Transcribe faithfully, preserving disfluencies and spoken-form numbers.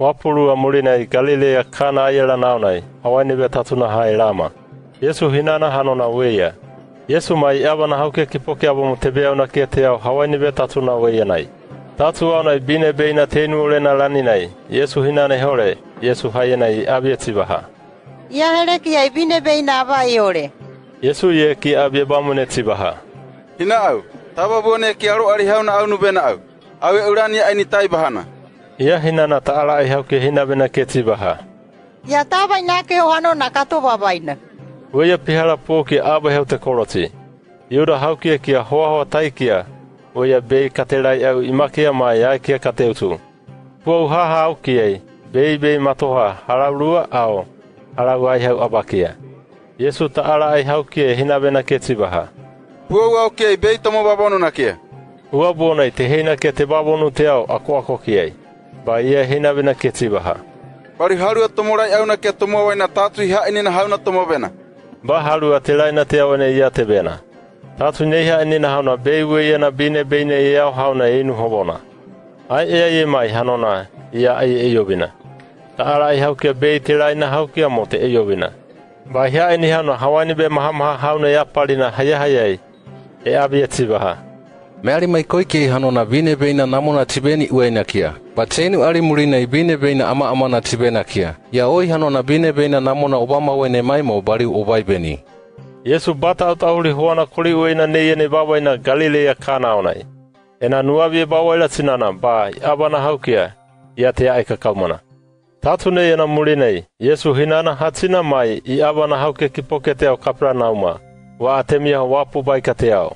Wapu lua mulinai Galileia Kana aia la naunai, hawainibe tatu naha i lama. Iesu hinana hanona ueia. Iesu mai i'aba nahaukia ki poki abamu tebeyau nakia te au hawainibe tatu na ueia nai. Tatu aunai binebeina teinu olena laninai, Iesu hinana hore. Iesu hayena i'abie tibaha: Ia helekii binebeina aba i ore. Iesu yeki abie bamune tibaha: Hina au, taba bone ki aro ali hauna au nubena au, au e'u lani ya'ai ni taiba hana. Ia hinana ta'ala ai haukia hinabe nake tibaha: Ia taba i nake ho hanona kato babaina. Ueia pihala puoki aba hau te koloci. Iuda haukia kia hoahoa taikia, ueia bei katelai au imakia mai aikia kateutu. Pua uhaha aukiai, bei bei matoha, halau lua ao, halau ai hau abakia. Iesu ta'ala ai haukia hinabe nake tibaha: Pua u aukiai bei tomo babonu nakia. Ua bonai teheina ke te babonu te au akoakokiai. Ba ia hinabe nake tibaha: Bali halua tomolai au nakia tomo waina tatu i ha'inina hauna tomo bena. Ba halua telaina te au ene ia te bena. Tatu nei ha'inina hauna bei ueia na binebeina i au hauna inu hobona. Ai eaie mai hanona, ia ai eiobina. Ta'ala ai haukia bei telaina haukia mo te eiobina. Ba i ha'ini hauna hawainibe mahamaha hauna i apalina hayahayai, e'abie tibaha: Meali mai koikiai hanona binebeina namona tibe ni ueinakia. Ba teinu ali mulinai binebeina amaamana tibe nakia. Ia oi hanona binebeina namona obama wene mai mo bali u obai beni. Iesu bata aut'ahuli hoana koli ueina nei ene babaina Galileia Kana aunai. Ena nuabie bawaila tinana ba i'aba nahaukia, ia te ya'ai kakaumana. Tatu nei ena mulinai, Iesu hinana hatina mai i'aba nahaukia ki poki te au Kapernauma, wa atemia wapu baika te au.